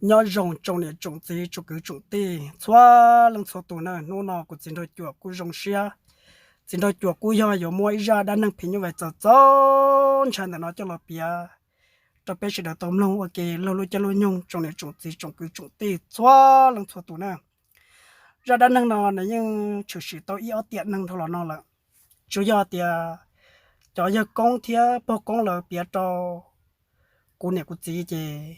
Nyob zoo tsoom niam tsoom txiv tsoom kwv tsoom tij txhua leej txhua tus na, hnub no kuv Txiv Nraug Cuam kuj zoo siab. Txiv Nraug Cuam kuj yog yuav muaj ib zaj dab neeg phim nyuj vais txaus txaus ntshai ntawm no coj los piav rau peb sawv daws tau mloog ua ke laug lub caij lub nyoog tsoom niam tsoom txiv tsoom kwv tsoom tij txhua leej txhua tus na. Zaj dab neeg no nws yeej tshwm sim tau ib ob tiam neeg dhau los no lawm. Tsuas yog tias cov yawg koob thiab pog koob lawv piav rau kuv niam kuv txiv ces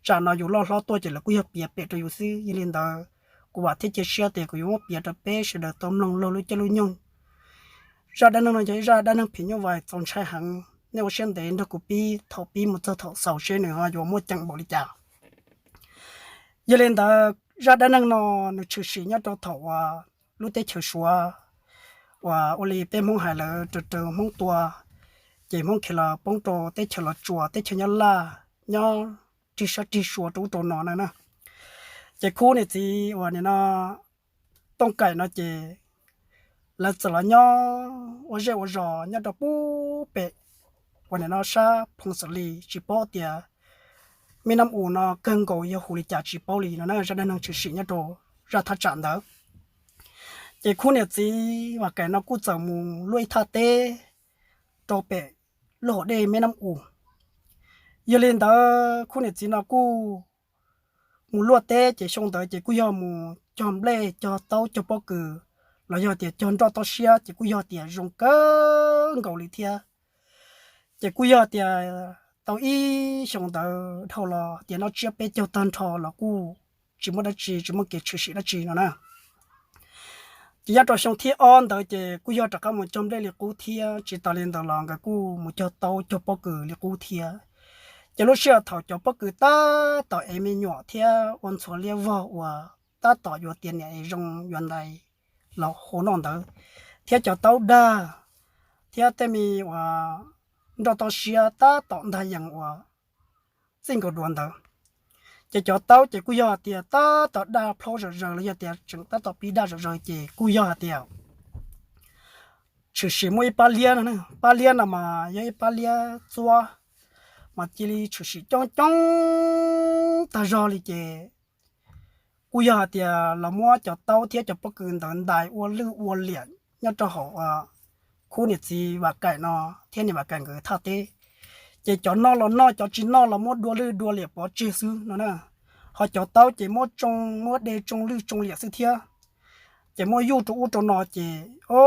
tsam no yus loj hlob tuaj ces lawv kuj yog piav pem rau yus xwb. Yog li ntawd, kuv vam thiab cia siab tias kuv yuav muab piav rau peb sawv daws tau mloog laug lub caij lub nyoog. Zaj dab neeg no yog ib zaj dab neeg phim nyuj vais txaus ntshai heev. Nej ua siab ntev nrog kuv pib thaum pib mus txog thaum xaus seb nws ho yuav muaj ceem npaum li cas. Yog li ntawd, zaj dab neeg no nws tshwm sim nyob rau thaum uas lub teb chaws Suav uas ua li peb Hmoob hais lawv raws raws Hmoob tua, ces Hmoob khiav los poob rau teb chaws Los Tsuas, teb chaws Nyab Laj, nyob rig sab rig sua rau ub rau no na na. Ces khub niam txiv uas nim no Tooj Kaim no ces lawv txawm los nyob ua zej ua zos nyob rau pub pem uas nim no sab Phoo Xas Lis, tsis paub tias Meb Nab Us no kawg nkaus yog hu li cas tsis paub li no na. Zaj dab neeg tshwm sim nyob rau zaj thaj tsam ntawd. Ces khub niam txiv Vam Kaim no kuj txawm mus luaj ib thaj teb rau pem lub hauv dej Meb Nab Us. Yog li ntawd, khub niam txiv no kuj mus luaj teb ces xyoo ntawd ces kuj yog mus cog nplej cog taub cog pob kws los yog tias cog nroj toj siab ces kuj yog tias zoo kawg nkaus li thiab. Ces kuj yog tias tau ib xyoos ntawd dhau los tias noj tsiab peb caug tag nrho los kuj tsis muaj dab tsi, tsis muaj kev tshwm sim dab tsi no na. Ces nyob rau xyoo thib ob ntawd ces kuj yog rov qab mus cog nplej li qub thiab, tsis tas li ntawd los nkawd kuj mus cog taub cog pob kws li qub thiab. Ces lub sij hawm thaum cov pob kws tab tom ev me nyuam thiab ua ntxhuav liab vog uas tab tom yuav tiav niam ev zoo yuav ntais los hu noj ntawd, thiab cov taub dag thiab tej me uas nroj toj siab tab tom ntag yees uas txij nkaus duav ntawd. Ces cov taub ces kuj yog hais tias tab tom daj plhaub zom zaws los yog tias tseem tab tom pib daj zom zaws ces kuj yog hais tias tshwm sim muaj ib pab liab no, pab liab no mas yog ib pab liab txuab mas cia li tshwm sim coob coob tag zog li ces kuj yog hais tias los muab cov taub thiab cov pob kws ntawd ntais ua lwj ua liam nyob rau hauv khub niam txiv Vam Kaim no thiab niam Vam Kaim nkawd thaj teb. Ces cov noj los noj, cov tsis noj los muab dua lwj dua liam pov tseg xwb no na. Ho cov taub ces muab tsoo, muab de tsoo lwj tsoo liam xwb thiab. Ces muab yuj rau ub rau no ces o,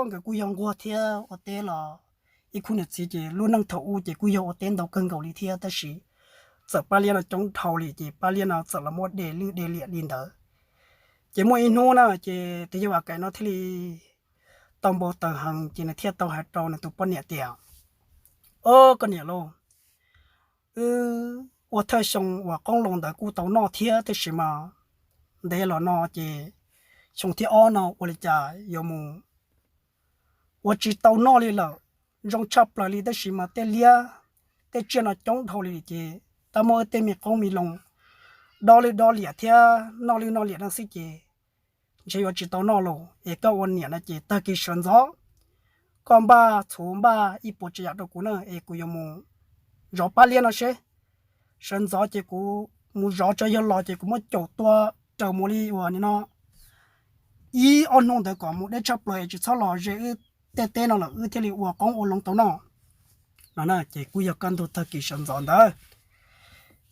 nkawd kuj yog nquag thiab ua teb los ib khub niam txiv ces lub neej thaum ub ces kuj yog ua teb ntau kawg nkaus li thiab, tab sis txawm pab liab no coob dhau li ces pab liab no txawm los muab de lwj de liam li ntawd. Ces muaj ib hnub na ces tus yawg Vam Kaim no thiaj li tau npau taws heev ces nws thiaj tau hais rau nws tus poj niam tias, o, koj niam lauj, wb ua thawj xyoo uas qoob loo ntawd kuj tau noj thiab, tab sis mas ntev los no ces xyoo thib ob no ua li cas yuav mus ua tsis tau noj li lawm. Zoo tshaj plaws li tab sis mas tej liab tej tsiaj no coob dhau li ces tab muab wb tej me qoob me loo dob lwj dob liam thiab noj lwj noj liam no xwb ces ntshe yuav tsis tau noj lauj. Es koj ua niam no ces tag kis sawv ntxov koj npaj txhuv npaj ib puas tsav yam rau kuv na es kuv yuav mus zov pab liab no seb. Sawv ntxov ces kuv mus zov tso, yog los ces kuv muab caum tua raws mus li uas nim no ib ob hnub ntawd kom mus deb tshaj plaws es tsis txhob los ze wb tej teb no lawm wb thiaj li ua qoob ua loo tau noj no na. Ces kuj yog kaj ntug tag kis sawv ntxov ntawd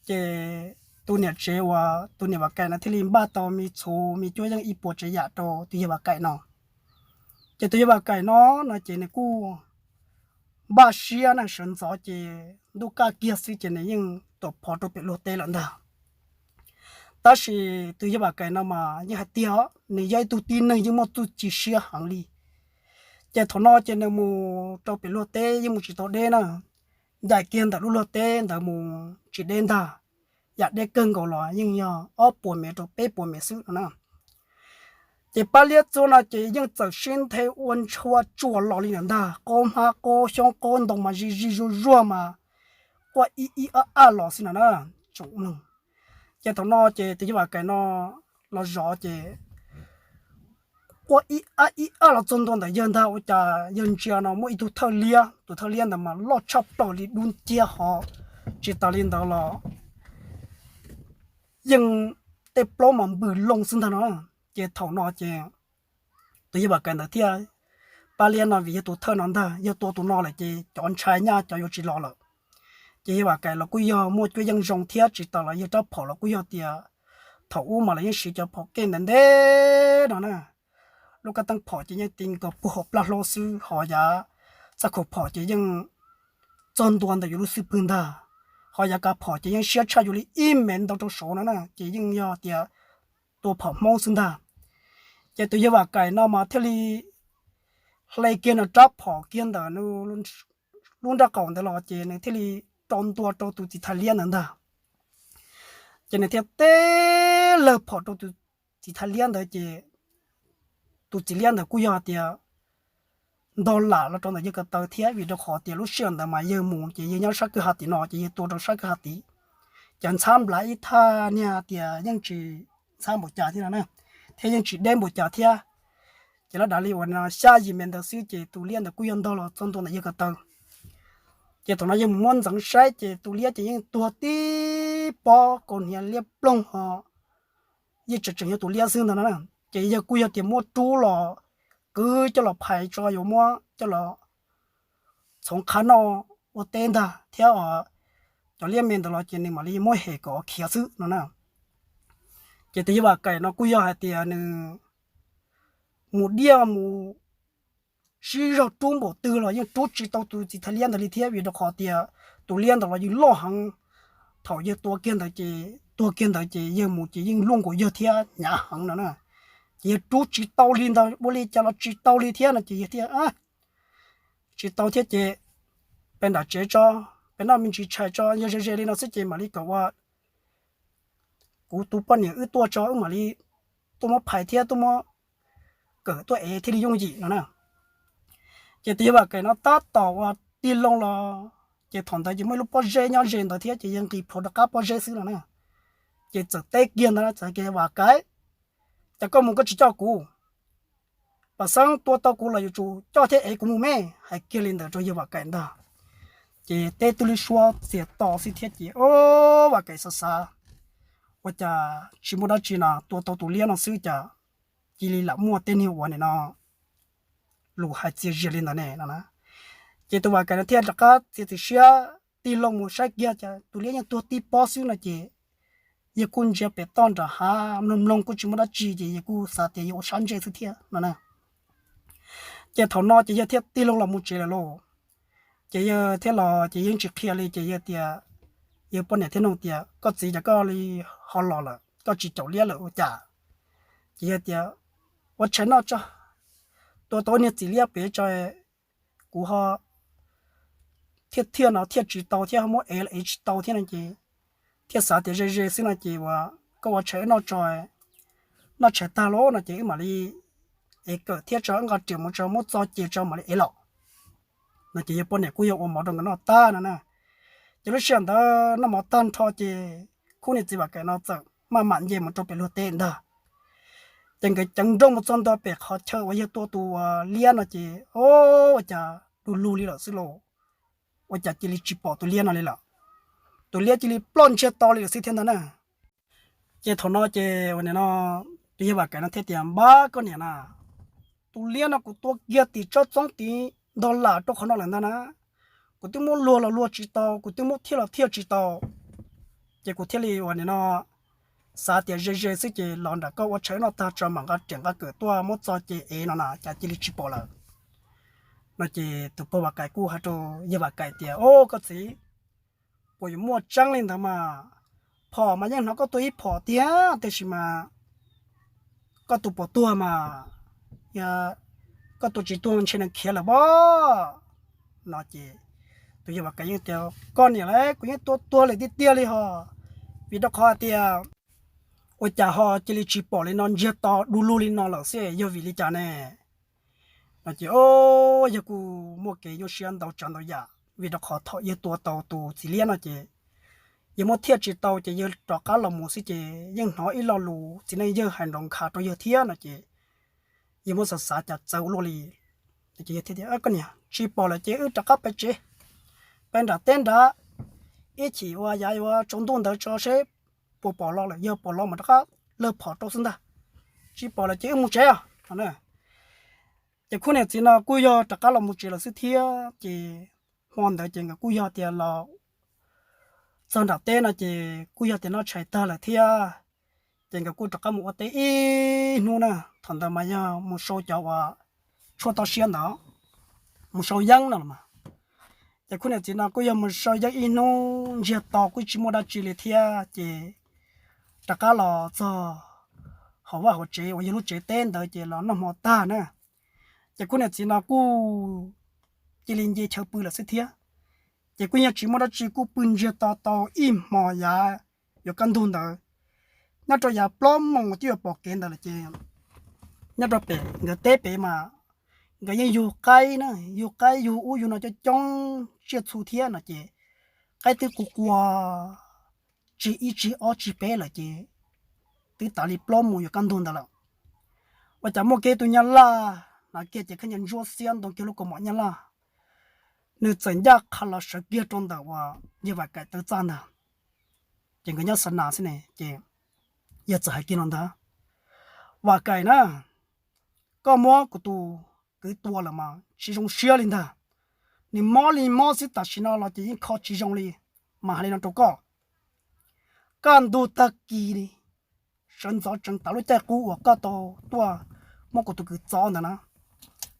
ces tus niam tsev uas tus niam Vam Kaim no thiaj li npaj tau me txhuv me cuab yeej ib puas tsav yam rau tus yawg Vam Kaim no. Ces tus yawg Vam Kaim no no ces nws kuj npaj siab na, sawv ntxov ces ntuj kaj kiag xwb ces nws yeej tuam phov rau pem luag teb lawm ntag. Tab sis tus yawg Vam Kaim no mas yeej hais tiag, nws yog ib tug tib neeg yeej muaj txuj ci siab heev li. Ces thaum no ces nws mus rau pem luag teb yeej mus tsis tau deb na, ncaim kiag ntawm lub luag teb ntawd mus tsis deb ntag, yam deb kawg nkaus los yeej yog ob puas mev rau peb puas mev xwb no na. Ces pab liab txuab no ces yeej txawm sib nthe ua ntshua tsuam los li ntawm ntag, qaub hmab qaub xyoob qaub ntoo mas zig zig zuag zuag mas quaj ib ib ab ab los xwb no na. Ces thaum no ces tus yawg Vam Kaim no los zov ces quaj ib ab ib ab los txog ntua ntawm yawg ntag, ua cas yawg ntsia no muaj ib tug thawj liab, tus thawj liab ntawd mas loj tshaj plaws li dub nciab hov, tsis tas li ntawd los yeej tej plaub mas npws loo xwb ntag no. Ces thaum no ces tus yawg Vam Kais ntawd thiaj, pab liab no vim yog tus thawj no ntag, yog tua tus no lawm ces cov ntshai nyaj cov yuav tsis los lawm. Ces yawg Vam Kais los kuj yog muaj cuab yeej zoo thiab tsis tas los yawg rab phom los kuj yog tias thaum ub mas lawv yeej siv cov phom kej ntev ntev no na. Lub kab teeb phom ces yeej ti nkaus puag hauv plab hlaub xwb, ho yav txaj khaum phom ces yeej txog ntua ntawm yus lub xub pwg ntag, ho yav kav phom ces yeej siab tshaj yus li ib mev ntau rau saud no na, ces yeej yog tias tua phom Hmoob xwb ntag. Ces tus yawg Vam Kais no mas thiaj li hle kiag nws rab phom kiag ntawm lub nrab qaum ntawd los ces nws thiaj li rau ntua rau tus txiv thais liab ntawd ntag. Ces nws thiaj teb lawg phom rau tus txiv thais liab ntawd ces tus txiv liab ntawd kuj yog tias ntog lam los rau ntawm yawg ko taw thiab, vim rau qhov tias lub sij hawm ntawd mas yawg mus ces yawg nyob sab kwj ha tim no ces yawg tua rau sab kwj ha tid. Ces ntxhab nplav ib thaj niag tias yeej tsis ntxhab npaum cas thiab no na, thiab yeej tsis deb npaum cas thiab. Ces lab dav li uas xya yim mev ntawd xwb ces tus liab ntawd kuj yog ntog los txog ntua ntawm yawg ko taw. Ces thaum no yawg mus muab ntxeev saib ces tus liab ces yeej tuag tib pob kaus hniav liab ploog ho yeej tseem tseem yog tus liab xwb ntag no na. Ces yawg kuj yog tias muab rub los kwv coj los phais tso yuav muab coj los txhoov qhab noj ua teb ntag thiab os. Cov liab me ntawd los ces nws mam li muab hem kom khiav xwb no na. Ces tus yawg Vam Kais no kuj yog hais tias nws mus diaj mus sib zog rub npaum twg los yeej rub tsis tau tus txiv thais liab ntawd li thiab, vim rau qhov tias tus liab ntawd los yeej loj heev. Thaum yawg tua kiag ntawd ces tuag kiag ntawd ces yawg mus ces yeej luaj nkaus yawg thiab hnyav heev no na. Ces yawg rub tsis tau li ntawd, ua li cas los tsis tau li thiab no ces yawg thiaj tsis tau thiab ces peb nram tsev tso, peb noj me ntsis tshais tso, yog ze ze li no xwb ces mam li kom ua kuv tus poj niam wb tuaj tso, wb mam li tuaj muab phais thiab tuaj muab kawm tuaj ev thiaj li yooj yim no na. Ces tus yawg Vam Kais no tab tom ua tig loo los, ces thaum ntawd ces muaj ib lub pob zeb nyob ze ntawd thiab ces yawg nqis plhuav rov qab pob zeb xwb no na. Ces txawm teb kiag ntawd, txawm hais tias, Vam Kais, cas koj mus koj tsis coj kuv? Pam Xeeb, tua tau kuv los yuav tsum coj thiab ev kuv mus me. Hais kiag li ntawd rau yawg Vam Kais ntag. Ces teb tug li suab txias to xwb thiab ces, o, Vam Kais xav xav, ua cas tsis muaj dab tsi no, tua tau tus liab no xwb cas cia li lam muaj tej niag uas nim no lus hais txias zias li ntawd ne no na. Ces tus Vam Kais no thiaj rov qab txiav txim siab tig loo mus saib kiag cas tus liab yeej tuag tib pob xwb no ces yawg kuj ntsia pem toj nram hav mloog mloog kuj tsis muaj dab tsi ces yawg kuj xav tias yawg ua sab ntsej xwb thiab no na. Ces thaum no ces yawg thiaj tig loo los mus tsev lawm lauj. Ces yawg thiaj los ces yeej tsis qhia li ces yawg tias, yawg poj niam thiaj nug tias, Koj txiv, cas koj li ho los lawm, koj tsis caum liab lawm ua cas? Ces yawg tias, Ua tshais noj tso, tua tau niag txiv liab pem tso, kuv ho thiaj thiaj no thiaj tsis tau thiab ho muab ev los ev tsis tau thiab no ces thiaj xav tias ze ze xwb no ces ua, koj ua tshais wb noj tso, noj tshais tag lawm no ces wb mam li ev kawm thiab tso, wb nqa riam mus tso, muab txo ces tso mam li ev los no ces yawg poj niam kuj yog ua mov rau nkawd noj tag no na. Ces lub sij hawm ntawd noj mov tag nrho ces khub niam txiv Vam Kais no txawm maj mam nce mus rau pem luag teb ntag. Ces nkawd ceev nrooj mus txog ntua pem qhov chaw uas yawg tua tus liab no ces, o, ua cas du lug li lawm xwb lauj. Ua cas cia li tsis pom tus liab no li lawm. Tus liab cia li ploj ntsiag to li lawm xwb thiab ntag na. Ces thaum no ces ua nim no tus yawg Vam Kais no thiaj tias, Npab koj niam na, tus liab no kuv tua kiag tim tsob txoob tid ntog lam rau qhov no lawm ntag na. Kuv twb muab luag los luag tsis tau, kuv twb muab thiaj los thiaj tsis tau. Ces kuv thiaj li ua nim no xav tias ze ze xwb ces los nram koj ua tshais noj tag tso mam nqa riam nqa kawm tuaj muab txo ces ev no na, cas cia li tsis pom lawm. No ces tus pog Vam Kais kuj hais rau yawg Vam Kais tias, O koj txiv, puas yuav muaj tseeb li ntawd mas? Phom mas yeej hnov koj tua ib phom tiag, tiam sis mas koj tus pom tuag mas, koj tua tsis tuag ntshe nws khiav lawm pob. No ces tus yawg Vam Kais yeej tias, Koj niam lauj, kuv yeej tua tuag lawm tiag tiag li hos, vim rau qhov hais tias ua cas ho cia li tsis pom li no, ntsiag to du lug li no lawm xwb, yog vim li cas ne? No ces, o, yawg kuj muaj kev nyuaj siab ntau tsav ntau yam, vim rau qhov thaum yawg tua tau tus txiv liab no ces yawg muab thiaj tsis tau ces yawg rov qab los mus xwb ces yeej hnov ib lo lus txiv neej yawg hais nrov nkhav rau yawg thiab no ces yawg muab xav xav cas txawv ua luaj li. Ces yawg thiaj tias, Koj niam, tsis pom lawm ces wb rov qab pem tsev, pem nram teb nrad, ib chim ua yav yuav tsaus ntuj ntawd tso seb puas pom los lawm, yog pom los mas rov qab lawg phom rau xwb ntag, tsis pom lawm ces wb mus tsev os. Ces khub niam txiv no kuj yog rov qab los mus tsev lawm xwb thiab. Ces hmo ntawd ces nkawd kuj yog tias los txog nram teb no ces kuj yog tias noj tshais tag lawm thiab, ces nkawd kuj rov qab mus ua teb ib hnub na. Thaum ntawd mas yog mus sau cov uas tshuaj toj siab ntawd, mus sau yeeb no los mas. Ces khub niam txiv no kuj yog mus sau yeeb ib hnub ntsiag to kuj tsis muaj dab tsi li thiab, ces rov qab los txog hauv vaj hauv tsev uas yog lub tsev teb ntawd ces los noj hmo tag na. Ces khub niam txiv no kuj cia li nce chaw pw lawm xwb thiab. Ces kuj yog tsis muaj dab tsi kuj pw ntsiag to tau ib hmos yav yuav kaj ntug ntawd, nyob rau yav plaub moos twb yuav pom kev ntawd lawm ces nyob rau pem nkawd teb pem mas nkawd yeej yug qaib na, yug qaib yug ub yug no coob coob tsiaj txhu thiab no ces qaib twb qua qua tsig ib tsig ob tsig peb lawm ces twb tas li plaub moos yuav kaj ntug ntawd lawm. Ua cas muaj kiag tus nyab laj hnav kiag ces khaub ncaws ntsuab xiab ntoo kiag lub kaus mom nyab laj, nws txawm ncaj qha los sawv kiag rau ntawm uas yawg Vam Kaim taw txaj ntag. Ces nkawd nyob xa nas xwb ne ces yawg txawm hais kiag no ntag, Vam Kaim na, koj muab kuv tus kwv tua lawm mas tsis zoo siab li ntag. Nws mob li mob xwb tam sim no los ces yeej kho tsis zoo li. Mas hais li no rau koj, kaj ntug tag kis li, sawv ntxov tseev tas lub caij qub uas koj tau tuaj muab kuv tus kwv txov ntawd na,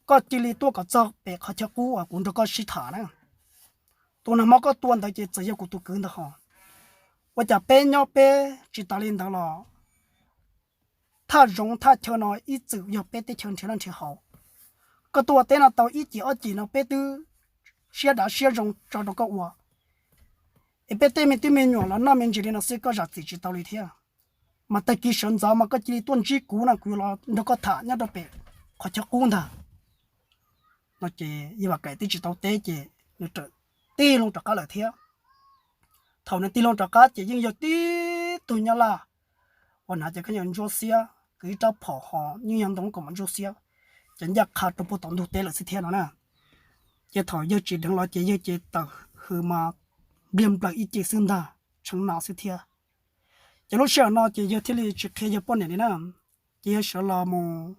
koj cia li tuaj kom txog pem qhov chaw qub uas kuv nrog koj sib tham na. Tus nag hmo koj tua ntawd ces txawm yog kuv tus kwv ntawd hos. Ua cas peb nyob peb tsis tas li ntawd los thaj zoov thaj chaw no ib txwm yog peb teb chaws nrhiav noj nrhiav haus. Koj tuaj ua teb no tau ib cim ob cim no peb twb siab dav siab zoo tso rau koj ua, es peb tej me tub me nyuam los noj me ntsis li no xwb koj zam txim tsis tau li thiab. Mas tag kis sawv ntxov mas koj cia li tuaj ntsib kuv no kuv yuav los nrog koj tham nyob rau pem qhov chaw qub ntag. No ces yawg Vam Kaim twb tsis tau teb ces nws tig loo rov qab lawm thiab. Thaum nws tig loo rov qab ces yeej yog tib tug nyab laj uas hnav cov khaub ncaws ntsuab xiab, kwv ib rab phom hos yeej yog ntoo kaus mom ntsuab xiab, ces ncaj qha rau puag tom ntug teb lawm xwb thiab no na. Ces thaum yawg tsim dheev los ces yawg ces tawm hws mas npliag nplawm ib ce xwb ntag, tshee no xwb thiab. Ces lub sij hawm no ces yawg thiaj li tsis qhia yawg poj niam li na. Ces yawg sawv los mus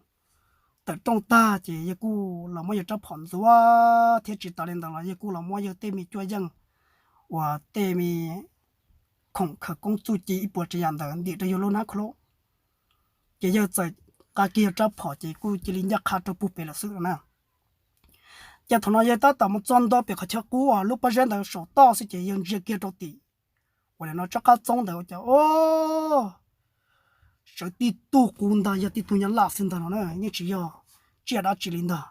tawm rooj tag ces yawg kuj los muab yawg rab phom ntxuav thiab tsis tas li ntawd los yawg kuj los muab yawg tej me cuaj yeej uas tej me khoom khawv koob txuj ci ib puas tsav yam ntawd ntim rau yawg lub hnab khuab. Ces yawg txawm nqa kiag yawg rab phom ces kuj cia li ncaj qha rau puag pem lawm xwb na. Ces thaum no yawg tab tom mus txog nto pem qhov chaw qub uas lub pob zeb ntawd saum toj xwb ces yawg ntsia kiag rau tim uas nim no tsob qab txoob ntawd ua cas o, sawv tib tug qub ntag, yog tib tug nyab laj xwb ntag no na, yeej tsis yog tsiaj dab tsi li ntag.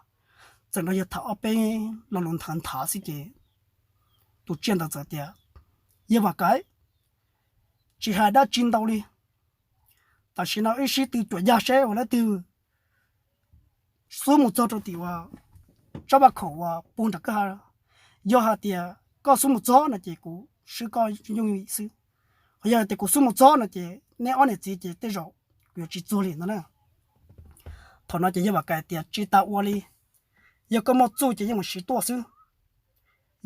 Txawm nrog yawg tham ob peb lo lus nthawv nthav xwb ces tus tsiaj ntawd txawm tias, Yawg Vam Kaim, tsis hais dab tsi ntau li, tam sim no wb sib tw cuam yag seb ua leej twg xub mus txog rau tim uas tsob vaj khaum uas puag nram kwj ha. Yog hais tias koj xub mus txog no ces kuv swb koj yooj yim xwb, ho yog tias kuv xub mus txog no ces neb ob niam txiv ces tej zaum kuv yuav tsis txuag li ntag na. Thaum no ces yawg Vam Kaim tias, Tsis tas ua li, yog koj muaj txuj ces yeej mus siv tuaj xwb.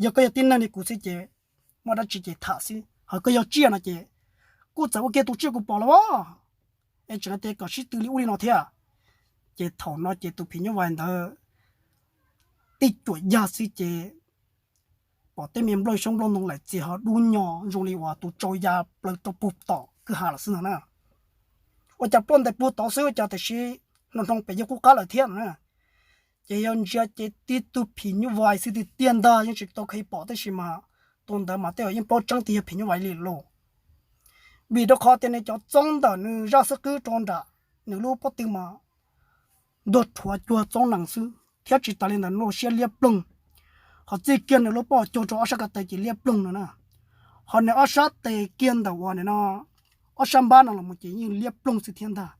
Yog koj yog tib neeg li kuv xwb ces muaj dab tsi ces tham xwb, ho koj yog tsiaj no ces kuj txawm ua kiag tus tsiaj kuv pom los as, es tseem hais tias kom sib tw li ub li no thiab. Ces thaum no ces tus phim nyuj vais ntawd tib cuam yag xwb ces pom tej me nplooj xyoob nplooj ntoo laim txias ho dub nyos zoo li uas tus tsau ya plaws rau puag tom kwj ha lawm xwb ntag na. Ua cas ploj ntais puag tod xwb ua cas tam sim no hnov pem yawg qub qab lawm thiab na. Ces yawg ntsia ces tib tug phim nyuj vais xwb tiag tiag ntag, yeej tsis tau kheev pom tab sis mas tus ntawd mas tej zaum yeej paub tseeb tias yog phim nyuj vais li lauj. Vim rau qhov tias nws cov txoob ntawm nws zaj xub qwb rau nram nws lub pob tw mas ntuag rhuav cuag txoob nees xwb thiab tsis tas li ntawd nws lub siab liab ploog, ho txij kiag nws lub pob cuag rau ob sab ko taw ces liab ploog no na. Ho nws ob sab tes kiag ntawm uas nim no ob sab npab no los mus ces yeej liab ploog xwb thiab ntag.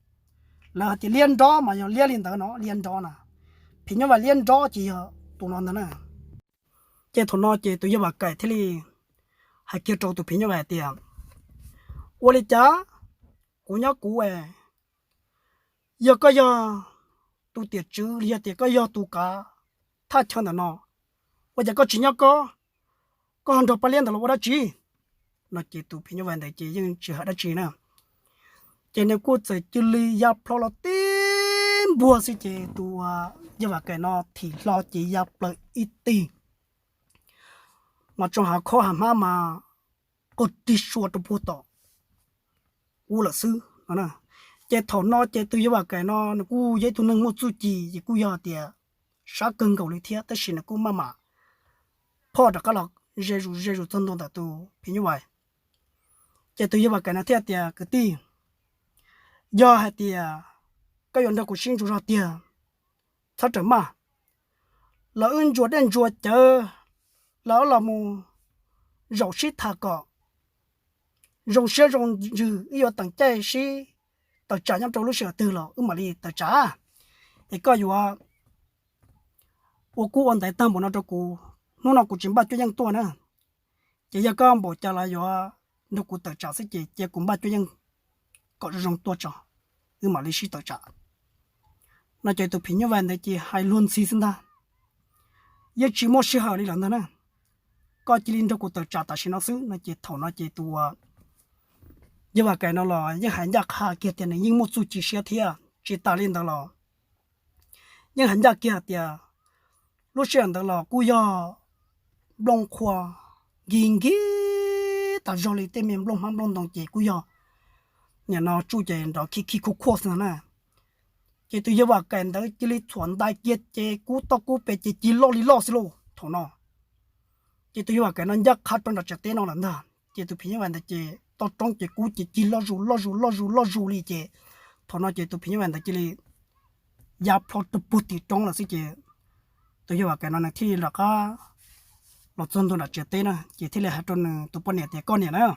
Lawv hais tias liab nrob mas yog liab li ntawd no, liab nrob na. Phim nyuj vais liab nrob ces yog tus no ntag na. Ces thaum no ces tus yawg Vam Kaim thiaj li hais kiag rau tus phim nyuj vais tias, Ua li cas kuv nyob kuv es, yog koj yog tus tiam tswv li yog tias koj yog tus kav thaj chaw ntawm no, ua cas koj tsis nyob koj, koj ho nrog pab liab ntawd los ua dab tsi? No ces tus phim nyuj vais ntawd ces yeej tsis hais dab tsi na. Ces nws kuj txawm cia li ya plho los tib npuag xwb ces tus yawg Vam Kaim no thim hlo ces ya plaws ib tig mas tsoo hav khob hav hmab mas qog rig sua rau puag tom ub lawm xwb no. Ces thaum no ces tus yawg Vam Kaim no nws kuj yog ib tug neeg muaj txuj ci ces kuj yog tias sab kawg nkaus li thiab tab sis nws kuj maj mam phoj rov qab los ze zus ze zus txog ntua ntawm tus phim nyuj vais. Ces tus yawg Vam Kaim no thiaj tias, kwv tij, yog hais tias koj yuav nrog kuv sib ntsuas zog tiag, txhob rawm maj, los wb ntsuas dej ntsuas cawv, los wb los mus zaum sib tham kom zoo siab zoo ntsws, wb yuav teem caij sib tawm tsam nyob rau lub sij hawm twg los wb mam li tawm tsam. Es koj yuav ua kub ua ntaiv tag npaum no rau kuv, hnub no kuv tsis npaj cuab yeej tuaj na. Ces yog koj npaum cas los yuav nrog kuv tawm tsam xwb ces cia kuv npaj cuab yeej kom zoo zoo tuaj tso, wb mam li sib tawm tsam. No ces tus phim nyuj vais ntawd ces hais luag ntxhi xwb ntag, yeej tsis muaj sij hawm li lawm ntag na. Koj cia li nrog kuv tawm tsam tam sim no xwb no ces thaum no ces tus yawg Vam Kaim no los yeej hais ncaj qha kiag tias nws yeej muaj txuj ci siab thiab. Tsis tas li ntawd los yeej hais ncaj kiag tias lub sij hawm ntawd los kuj yog nplooj qhuav nkig nkig tas zog li, tej me nplooj hmab nplooj ntoo ces kuj yog nim no tsuj ces nrov khib khib khuj khuaj xwb no na. Ces tus yawg Vam Kaim ntawd cia li txhuam ntais kiag ces kub toj kub pes ces cig loj li loj xwb lauj thaum no. Ces tus yawg Vam Kaim no ncaj qha rau nram tsev teb no lawm ntag ces tus phim nyuj vais ntawd ces toj roob ces kub ces cig loj zus loj zus loj zus loj zus li ces thaum no ces tus phim nyuj vais ntawd cia li ya plho rau puag tim roob lawm xwb ces tus yawg Vam Kaim no nws thiaj li rov qab los txog ntua nram tsev teb na ces thiaj li hais rau nws tus poj niam tias, koj niam na,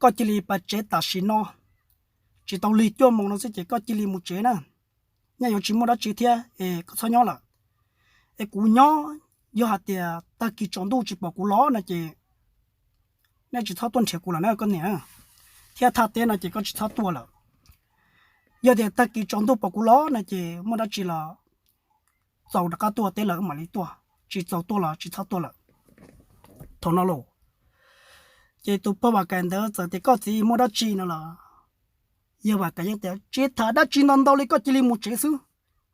koj cia li pais tsev tam sim no, tsis tau lig cuaj moos no xwb ces koj cia li mus tsev na. Nyaj yuav tsis muaj dab tsi thiab es koj txhob nyob lawm. Es kuv nyob, yog hais tias tag kis tsaus ntuj tsis pom kuv los no ces nej tsis txhob tuaj nrhiav kuv lawm na koj niam, thiab thaj teb no ces koj tsis txhob tuaj lawm. Yog tias tag kis tsaus ntuj pom kuv los no ces muaj dab tsi los txaus rov qab tuaj teb lawm mam li tuaj, tsis txaus tuaj los tsis txhob tuaj lawm. Thaum no los ces tus pog Vam Kaim ntawd txawm tias, koj txiv, muaj dab tsi no los? Yawg Vam Kaim yeej tias, tsis tham dab tsi ntau ntau li, koj cia li mus tsev xwb,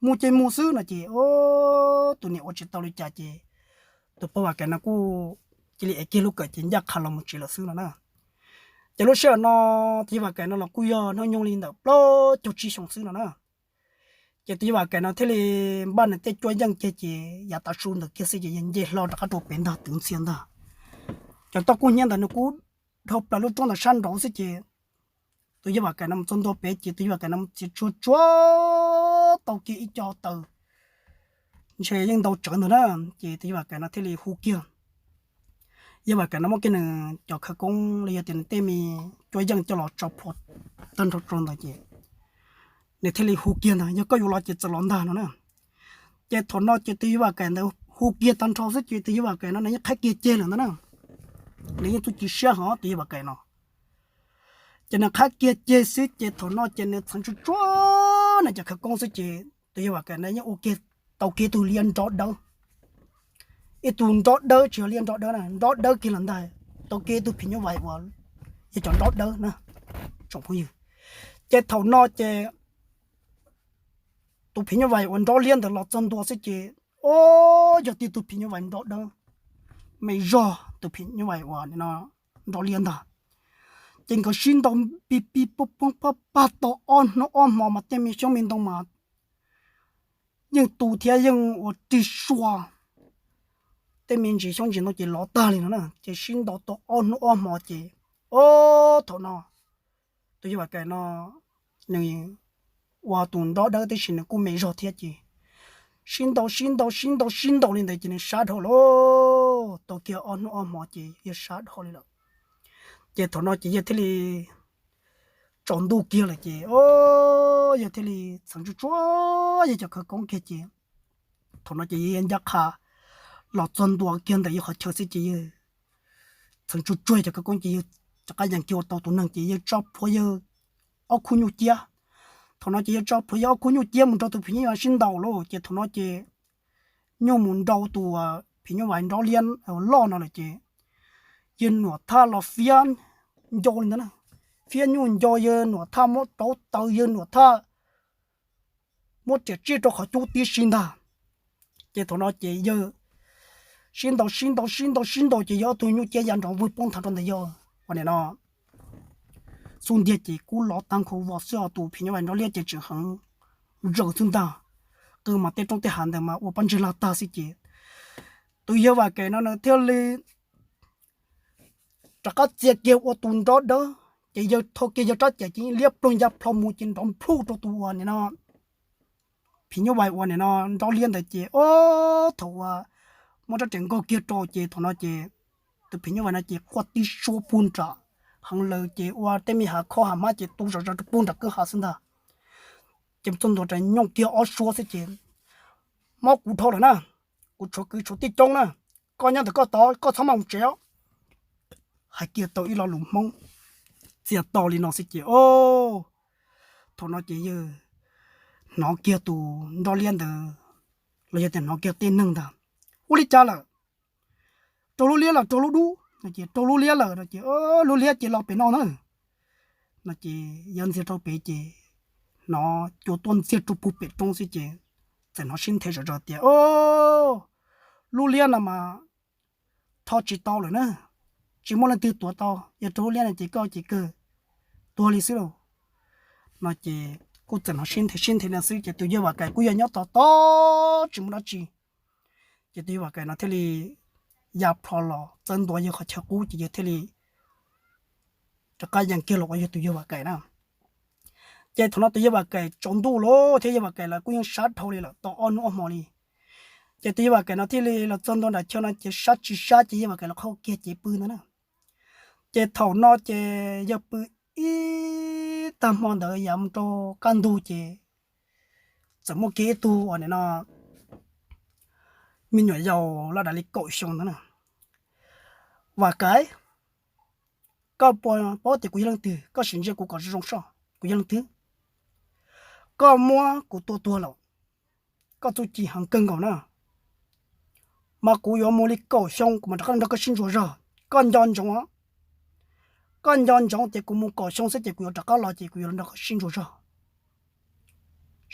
mus ces mus xwb no ces tus niam ua tsis tau li cas ces tus pog Vam Kaim no kuj cia li ev kiag lub kawm ces ncaj qha los mus tsev lawm xwb no na. Ces lub sij hawm no tus yawg Vam Kaim no los kuj yog hnub nyoog li ntawm plaub caug tsib xyoo xwb no na. Ces tus yawg Vam Kaim no thiaj li npaj nws tej cuab yeej kiag ces yav tav su ntawd kiag xwb ces yawg nce hlo rov qab rau pem ntag twv ntxhia ntag. Cov toj kub hnyiab ntawd nws kuj dhau plaws lub roob ntawd sab nraud xwb ces tus yawg Vam Kaim no mus txog ntua pem ces tus yawg Vam Kaim no txiav tsuag tsuag tau kiag ib co taws ntshe yeej ntau tsawv ntag na. Ces tus yawg Vam Kaim no thiaj li hu kiag, yawg Vam Kaim no muab kiag nws cov khawv koob los yog tias nws tej me cuab yeej coj los tso plhuav tag nrho rau ntawd ces nws thiaj li hu kiag ntag, yog koj yuav los ces txawm los ntag no na. Ces thaum no ces tus yawg Vam Kaim ntawd hu kiag tag nrho xwb ces tus yawg Vam Kaim no nws yeej qhaib kiag ceg lawm ntag na. Nws yeej txuj ci siab hov tus yawg Vam Kaim no. Ces nws qhaib kiag ceg xwb ces thaum no ces nws txheev tsuag tsuag nws cov khawv koob xwb ces tus yawg Vam Kaim no yeej ua kiag tau kiag tus liab nrob dawb. Ib tug nrob dawb, tsis yog liab nrob dawb na, nrob dawb kiag los ntag, tau kiag tus phim nyuj vais uas yog cov nrob dawb na, tsoom phooj ywg. Ces thaum no ces tus phim nyuj vais uas nrob liab ntawd los txog ntua xwb ces, o, yog tib tug phim nyuj vais nrob dawb me zog, tus phim nyuj vais uas no nrob liab ntag. Ces nkawd sib ntaus pig pig pog pog pag pag tau ob hnub ob hmo mas tej me xyoob me ntoo mas yeej tu thiab yeej ua rig sua, tej me ntsis xyoob ntsis ntoo ces lov tag li no na. Ces sib ntaus tau ob hnub ob hmo ces, o, thaum no tus yawg Vam Kaim no nws ua tus nrob dawb tab sis nws kuj me zog thiab ces sib ntaus sib ntaus sib ntaus sib ntaus li ntawd ces nws sab dhau lawm, tau kiag ob hnub ob hmo ces yawg sab dhau li lawm. Ces thaum no ces yawg thiaj li tsaus ntuj kiag lawm ces, o, yawg thiaj li txheev tsuag tsuag yawg cov khawv koob kiag ces thaum no ces yawg ncaj qha los txog ntua kiag ntawm yawg qhov chaw xwb ces yawg txheev tsuag tsuag cov khawv koob ces yawg rov qab yees kiag ua tau tus neeg ces yawg tso plhuav yawg ob khub nyuj ciab. Thaum no ces yawg tso plhuav yawg ob khub nyuj ciab mus nrog tus phim nyuj vais sib ntaus lawm ces thaum no ces nyuj mus nrau tus phim nyuj vais nrob liab loj no lawm ces yawg Nuam Thaj los fiab nco li ntawd na, fiab nyuj nco, yawg Nuam Thaj muab rauv taws, yawg Nuam Thaj muab riam tsij rau qhov cub tib si ntag. Ces thaum no ces yawg sib ntaus sib ntaus sib ntaus sib ntaus ces yawg ob tug nyuj ciab ya nrov vwg poob nthav rau ntawd yawg ua nim no xub ntiag ces kub lov tag nkaus vos xwb os, tus phim nyuj vais nrov liab ces tseem heev zawm xwb ntag. Qw mas tej roob tej hav ntawd mas ua pob ntseg lag tag xwb ces tus yawg Vam Kaim no nws thiaj li rov qab txia kiag ua tus nrov dawb ces yawg thau kiag yawg rab cam ces liab ploog ya plho mus ces nrov nplhuj rau tus uas nim no phim nyuj vais uas nim no nrov liab ntawd ces ob thaum uas muab rab riam nkaug kiag rau ces thaum no ces tus phim nyuj vais no ces quaj tib suab puag nram heev lawm ces ua tej me hav khob hav hmab ces tu zom zaws rau puag nram kwj ha xwb ntag. Ces txog ntua rau nyooj kiag ob suab xwb ces mob kuv dhau lawm na, kuv tshuav kwv tshuav tij coob na, koj nyob ntawm koj tod koj txhob maj mus tsev os. Hais kiag tau ib lo lus Hmoob txias to li no xwb ces o, thaum no ces yawg hnov kiag tus nrov liab ntawd los yog tias hnov kiag tej neeg ntag, ua li cas lawm, raug lub liab los raug lub dub no ces raug lub liab lawm no ces lub liab ces los pem no na no ces yawg ntxias rau pem ces hnov cua tuaj ntxiag rau puag pem roob xwb ces txawm hnov sib nthe zom zaws tias o, lub liab no mas tho tsis tau lawm na, tsis muaj leej twg tuav tau, yog raug lub liab no ces koj ces kawg tuag li xwb lauj no ces kuj txawm hnov sib nthe sib nthe no xwb ces tus yawg Vam Kaim kuj yog nyob tos tos tsis muaj dab tsi ces tus yawg Vam Kaim no thiaj li ya plho los txawb ntua yawg qhov chaw qub ces yawg thiaj li rov qab yees kiag los ua yawg tus yawg Vam Kaim na. Ces thaum no tus yawg Vam Kaim tsaus ntuj lawm thiab yawg Vam Kaim lawv kuj yeej sab dhau li lawm tau ob hnub ob hmo li. Ces tus yawg Vam Kaim no thiaj li los txog ntua nram chaw no ces sab tsis sab ces yawg Vam Kaim los qhau kiag cev pw ntawd na. Ces thaum no ces yawg pw ib tag hmo ntawd yav mus rau kaj ntug ces txawm muaj kiag ib tug uas nim no me nyuam yaus loj dam li kaum xyoo ntawd na. Vam Kaim, koj puas paub tias kuv yog leej twg? Koj sim ntsia kuv kom zoo zoo soj, kuv yog leej twg? Koj muab kuv tua tuag lawm, koj txuj ci heev kawg nkaus na. Mas kuv yuav mus li kaum xyoo kuv mam rov qab nrog koj sib ntsuas zog. Koj nco ntsoov, koj nco ntsoov tias kuv mus kaum xyoo xwb ces kuv yuav rov qab los ces kuv yuav los nrog koj sib ntsuas zog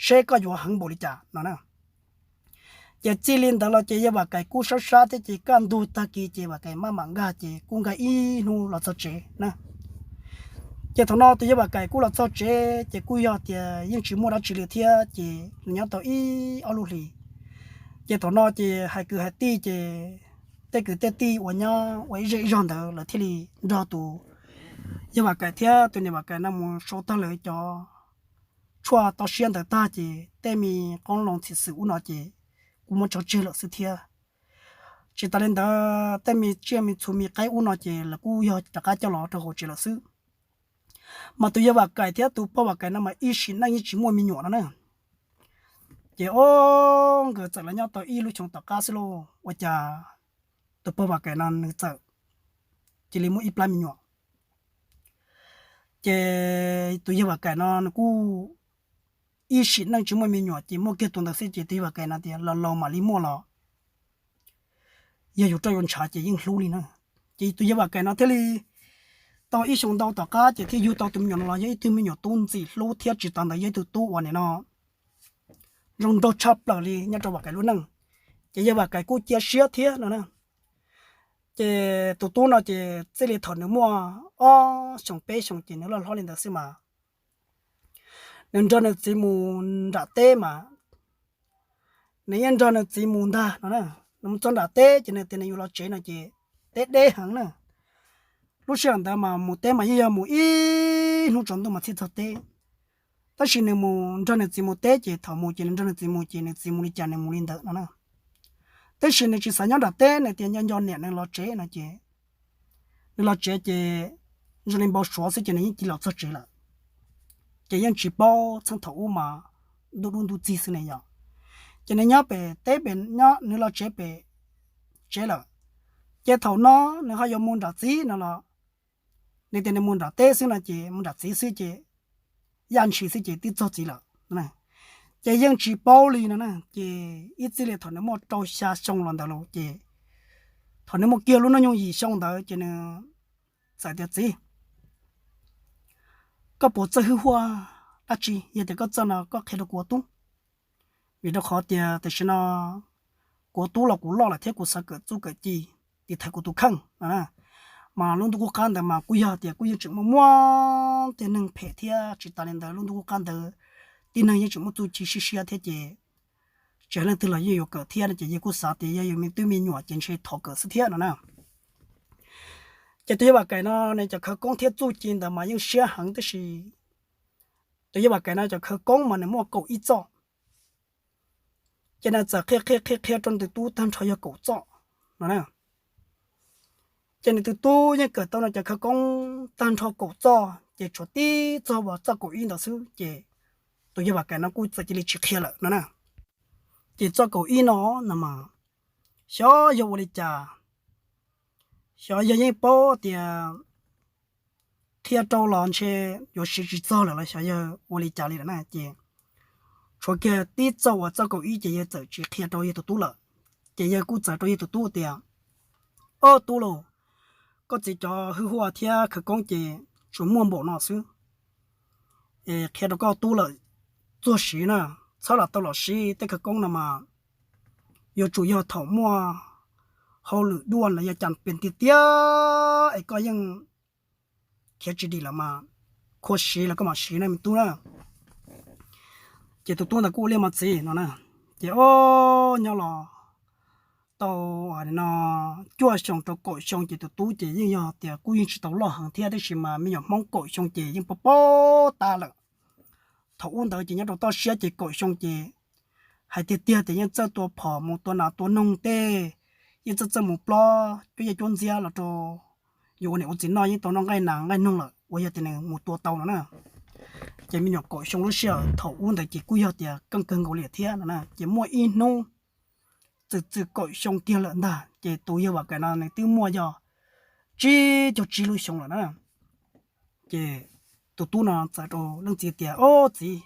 seb koj yuav heev npaum li cas no na. Ces txij li ntawd los ces yawg Vam Kaim kuj sab sab thiab ces kaj ntug tag kis ces Vam Kaim maj mam nkag ces kuj nkag ib hnub los txog tsev na. Ces thaum no tus yawg Vam Kaim kuj los txog tsev ces kuj yog tias yeej tsis muaj dab tsi li thiab ces nws nyob tau ib ob lub hlis. Ces thaum no ces hais kwv hais tij ces tej kwv tej tij uas nyob ua ib zej ib zog ntawd lawv thiaj li nrog tus yawg Vam Kaim thiab tus niam Vam Kaim no mus sau tag lawv cov tshuaj toj siab ntawd tag ces tej me qoob loo txhiv xwm ub no ces kuj muab tso tseg lawm xwb thiab. Tsis tas li ntawd tej me tsiaj me txhu me qaib ub no ces lawv kuj yog rov qab coj los rau hauv tsev lawm xwb. Mas tus yawg Vam Kaim thiab tus pog Vam Kaim no mas ib sim neej yeej tsis muaj me nyuam no na. Ces o, nkawd txawm los nyob tau ib lub xyoo tom qab xwb lauj, ua cas tus pog Vam Kaim no nws txawm cia li muaj ib plab me nyuam. Ces tus yawg Vam Kaim no nws kuj ib sim neej tsis muaj me nyuam ces muaj kiag tus ntawd xwb ces tus yawg Vam Kaim no tias laus laus mam li muaj los yog yus roj yuav ntshav ces yeej hlub li na. Ces tus yawg Vam Kaim no thiaj li tau ib xyoo ntau tom qab ces thiaj yug tau tus me nyuam no los yog ib tug me nyuam tub ntxim hlub thiab tsis tas ntawd yog ib tug tub uas nim no zoo nraug tshaj plaws li nyob rau Vam Kaim lub neej. Ces yawg Vam Kaim kuj cia siab thiab no na. Ces tus tub no ces txij li thaum nws muaj ob xyoos peb xyoos ces nws loj hlob li ntawd xwb mas nws nrog nws txiv mus nram teb mas nws yeej nrog nws txiv mus ntag no na. Nws mus txog nram teb ces nws tias nws yuav los tsev no ces teb deb heev na. Lub sij hawm ntawd mas mus teb mas yeej yog mus ib hnub tsaus ntuj mas thiaj txog teb. Tab sis nws mus nrog nws txiv mus teb ces thaum mus ces nws nrog nws txiv mus ces nws txiv mus li cas nws mus li ntawd no na. Tab sis nws tsis xav nyob nram teb, nws tias nco nco niam nws los tsev no ces nws los tsev ces zoo li npau suav xwb ces nws yeej cia li los txog tsev lawm. Ces yeej tsis paub txheej thaum ub mas ntuj dub ntuj txig xwb ne yom. Ces nws nyob pem teb pem, nyob nws los tsev pem tsev lawm. Ces thaum no nws ho yuav mus nram txiv no los nws tias nws mus nram teb xwb no ces mus nram txiv xwb ces yaj ntshis xwb ces twb txog txiv lawm. Ces yeej tsis paub li no na. Ces ib txij li thaum nws muaj rau xya xyoo los ntawd los ces Thaum nws muaj kiag lub hnub nyoog yim xyoo ntawd ces nws txawm tias, Txiv, koj puas txawj hwj huaj dab tsi? Yog tias koj txawj no koj qhia rau kuv ua tub, vim rau qhov tias tam sim no kuv ua tub los kuv loj lawm thiab kuv xav kawm txuj kawm ci tiv thaiv kuv tus kheej no. Mas lub ntuj qub qab ntawd mas kuj yog tias kuj yeej tseem muaj muaj tej neeg phem thiab tsis tas li ntawd lub ntuj qub qab ntawd tib neeg yeej tseem muaj txuj ci siab siab thiab ces tsis hais leej twg los yeej yuav kawm thiab no ces yawg kuj xav tias yog yus me tub me nyuam ces ntshe thov kawm xwb thiab no na. Ces tus yawg Vam Kaim no nws cov khawv koob thiab txuj ci ntawd mas yeej siab heev tab sis tus yawg Vam Kaim no cov khawv koob mas nws muaj kaum ib txoj. Ces nws txawm qhia qhia qhia qhia rau nws tus tub tag nrho yog kaum txoj no na. Ces nws tus tub yeej kawm tau nws cov khawv koob tag nrho kaum txoj ces tshuav tib txoj uas txoj kaum ib ntawd xwb ces tus yawg Vam Kaim no kuj txawm cia li tsis qhia lawm no na. Ces txoj kaum ib no no mas xyov yog ua li cas, xyov yog yeej paub tias qhia rau los ntshe yuav siv tsis txog lawm los xyov yog ua li cas li lawm na ces tshuav kiag tib txoj uas txoj kaum ib ces yawg txawm tsis qhia rau yawg tus tub lawm. Ces yawg kuj txawm rau yawg tus tub tias, Ob tub lauj, koj txiv cov hwj huaj thiab khawv koob ces tsuas muaj npaum no xwb es qhia rau koj tub lawm txuag siv na, txhob lam tau los siv tej khawv koob no mas yuav tsum yog thaum muaj hauj lwm dua los yog cas pes tiag tiag es koj yeej khiav tsis dim lawm mas khua siv los koj mam siv na me tub na. Ces tus tub ntawd kuj ua li mas txiv no na. Ces ob nyob los tau no cuaj xyoo rau kaum xyoo ces tus tub ces yeej yog tias kuj yeej tsis tau loj heev thiab tab sis mas me nyuam Hmoob kaum xyoo ces yeej paub paub tab lawm. Thaum ub ntawd ces nyob rau toj siab ces kaum xyoo ces hais tiag tiag tias yeej txawj tua phom mus tua nas tua noog tej, yeej txawj txawj mus plob cuab yaj cuab ntxiab los rau yus ua niam ua txiv noj yeej tau noj nqaij nas nqaij noog lawm uas yog tias nws mus tua tau no na. Ces me nyuam kaum xyoo lub sij hawm thaum ub ntawd ces kuj yog tias keej kawg nkaus li thiab no na. Ces muaj ib hnub txwm txwm kaum xyoo kiag lawm ntag ces tus yawg Vam Kaim no nws twb muaj yog tsib caug tsib lub xyoo lawm na. Ces tus tub no txawm rau leej txiv tias, Ob txiv,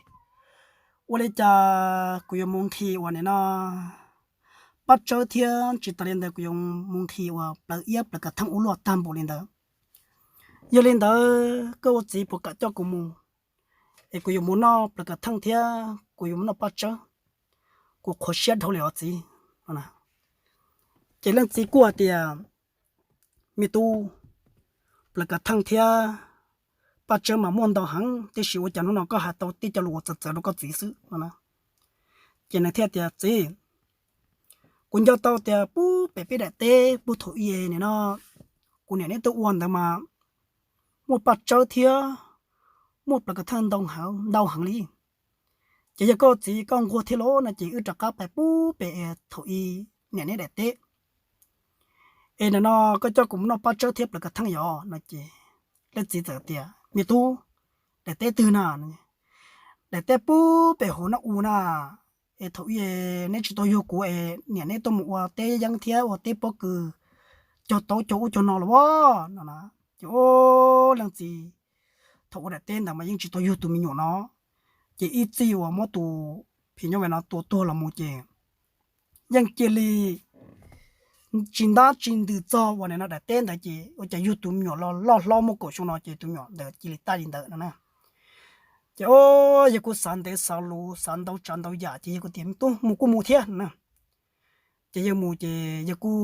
ua li cas kuv yuav mus nqhis uas nim no paj tsawb thiab tsis tas li ntawd kuv yuav mus nqhis uas plawv iab plawv kav theej ua luaj tag npaum li ntawd. Yog li ntawd koj ua txiv puas kam coj kuv mus es kuv yuav mus noj plawv kav theej thiab kuv yuav mus noj paj tsawb, kuv qhuav siab dhau li os txiv. Ces leej txiv kuj hais tias, Me tub, plawv kav theej thiab paj tsawb mas muaj ntau heev tiam sis ua cas hnub no koj hais tau tej cov lus uas txawv txawv rau koj txiv xwb no na. Ces nws thiaj tias, Txiv, kuv nco tau tias puag pem peb daim teb puag thaum ub nim no kuv niam neb tuaj ua ntawd mas muaj paj tsawb thiab muaj plawv kav theej ntau heev li. Ces yog koj txiv koj nquag thiab lauj no ces wb rov qab pais puag pem thaum ub niam neb daim teb es nim no koj coj kuv mus noj paj tsawb thiab plawv kav theej yom no ces leej txiv txawm tias, Me tub, daim teb twg na? Daim teb puag pem hauv no u na, es thaum ub neb tsis tau yug kuv es niam neb tuaj mus ua teb yeeb thiab ua teb pob kws cog taub cog ub cog no los as no na. Ces leej txiv thaum ua daim teb ntawd mas yeej tsis tau yug tus me nyuam no, ces ib txij uas muab tus phim nyuj vais no tua tuag los mus ces yeej cia li tsis ntab tsis ntws txog uas nim no daim teb ntawd ces ua cas yug tus me nyuam los loj hlob muaj kaum xyoo no ces tus me nyuam ntawd cia li tag li ntawd no na. Ces o, yawg kuj xav ntev xav luv xav ntau tsav ntau yam ces yawg kuj tias, Me tub, mus kuj mus thiab no na. Ces yawg mus ces yawg kuj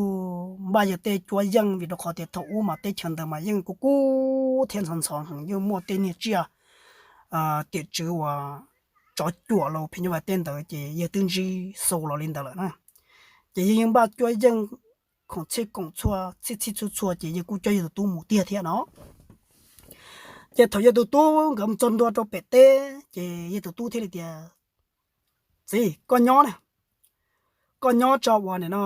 npaj yawg tej cuab yeej vim rau qhov tias thaum ub mas teb chaws ntawd mas yeej kub kub thiab ntxhov ntxhov heev, yeej muaj tej niag tsiaj tiam tswv uas tsov cuam los phim nyuj vais tej ntawd ces yawg twb ntsib xau los li ntawd lawm na. Ces yawg yeej npaj cuab yeej khoom txhij khoom txhua txhij txhij txhua txhua ces yawg kuj coj yawg tus tub mus tiag thiab no. Ces thaum yawg tus tub nkawd mus txog ntua rau pem teb ces yawg tus tub thiaj li tias, Txiv, koj nyob na, koj nyob tso uas nim no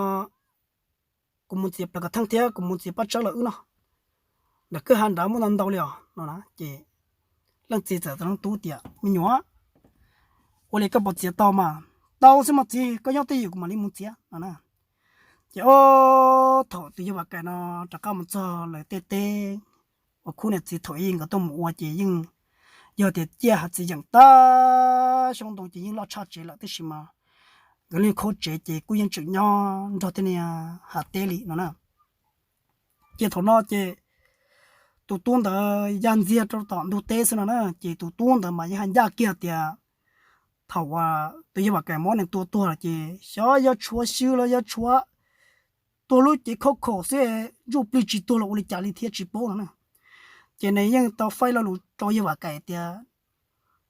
kuv mus txiav plaws kav theej thiab kuv mus txiav paj tsawb los wb noj. Ntawm kwj ha nrad muaj ntau ntau li os no na. Ces leej txiv txawm teb leej tub tias, Me nyuam, ua li koj puas txiav tau mas? Tau xwb mas txiv, koj nyob twj ywm kuv mam li mus txiav no na. Ces o, thaum tus yawg Vam Kaim no rov qab mus txog lawv tej teb uas khub niam txiv thaum ub nkawd tuaj mus ua ces yeej yog tias ciaj hav txiv yeem tag xyoob ntoo ces yeej loj tshaj tsev lawm tab sis mas nkawd lub khaub tsev ces kuj yeej tseem nyob nrog tej niag hav teb li no na. Ces thaum no ces tus tub ntawd ya ntxiag rau tom ntug teb xwb no na, ces tus tub ntawd mas yeej hais ncaj kiag tias thaum uas tus yawg Vam Kaim muab nws tua tuag lawm ces xyov yuav tshuav xyw los yuav tshuav tuag lub cev khaub khaum xwb, ntsuj plig tsis tuag los ua li cas li thiab tsis paub no na. Ces nws yeej tau faib lo lus rau yawg Vam Kaim tias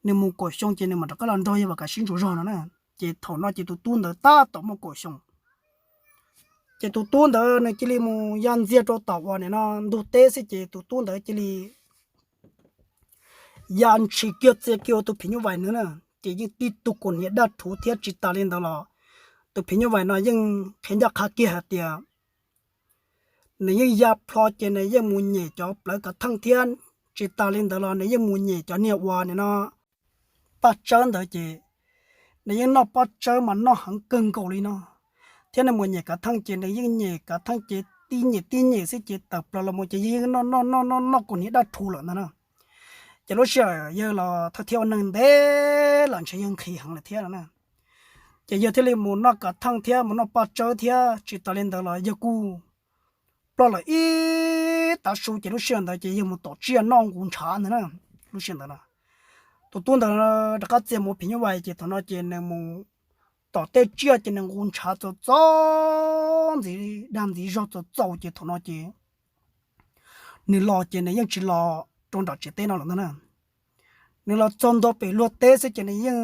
nws mus kaum xyoo ces nws mam rov qab los nrog yawg Vam Kaim sib ntsuas zog no na. Ces thaum no ces tus tub ntawd tab tom muaj kaum xyoo. Ces tus tub ntawd nws cia li mus ya ntxiag rau tom uas nim no ntug teb xwb ces tus tub ntawd cia li ya ntshis kiag txia kiag ua tus phim nyuj vais nws na. Ces yeej tib tug kaus hniav daj rhuv thiab tsis tas li ntawd los tus phim nyuj vais no yeej qhia ncaj qha kiag hais tias nws yeej ya plho ces nws yeej mus nyem cov plawv kav theej thiab tsis tas li ntawd los nws yeej mus nyem cov niag uas nim no paj tsawb ntawd ces nws yeej noj paj tsawb mas noj heev kawg nkaus li no. Thiab nws mus nyem kav theej ces nws yeej nyem kav theej ces tib nyem tib nyem xwb ces tawm plaws los mus ces yawg yeej noj noj noj noj noj kaus hniav daj rhuv lawm ntag na. Ces lub sij hawm yawg los thawj thiab ua neeg ntev los ntshe yawg nqhis heev lawm thiab no na. Ces yawg thiaj li mus noj kav theej thiab mus noj paj tsawb thiab tsis tas li ntawd los yawg kuj ploj lawm ib tav su ces lub sij hawm ntawd ces yawg mus tom tsiaj noj nqus ntshav ntag na. Lub sij hawm ntawd na tus tub ntawd rov qab txia mus phim nyuj vais ces thaum no ces nws mus tom tej tsiaj ces nws nqus ntshav txaus txaus ntxiv dag ntxiv zog txaus txaus ces thaum no ces nws los ces nws yeej tsis los rau nram tsev teb no lawm ntag na. Nws los txog ntua pem luag teb xwb ces nws yeej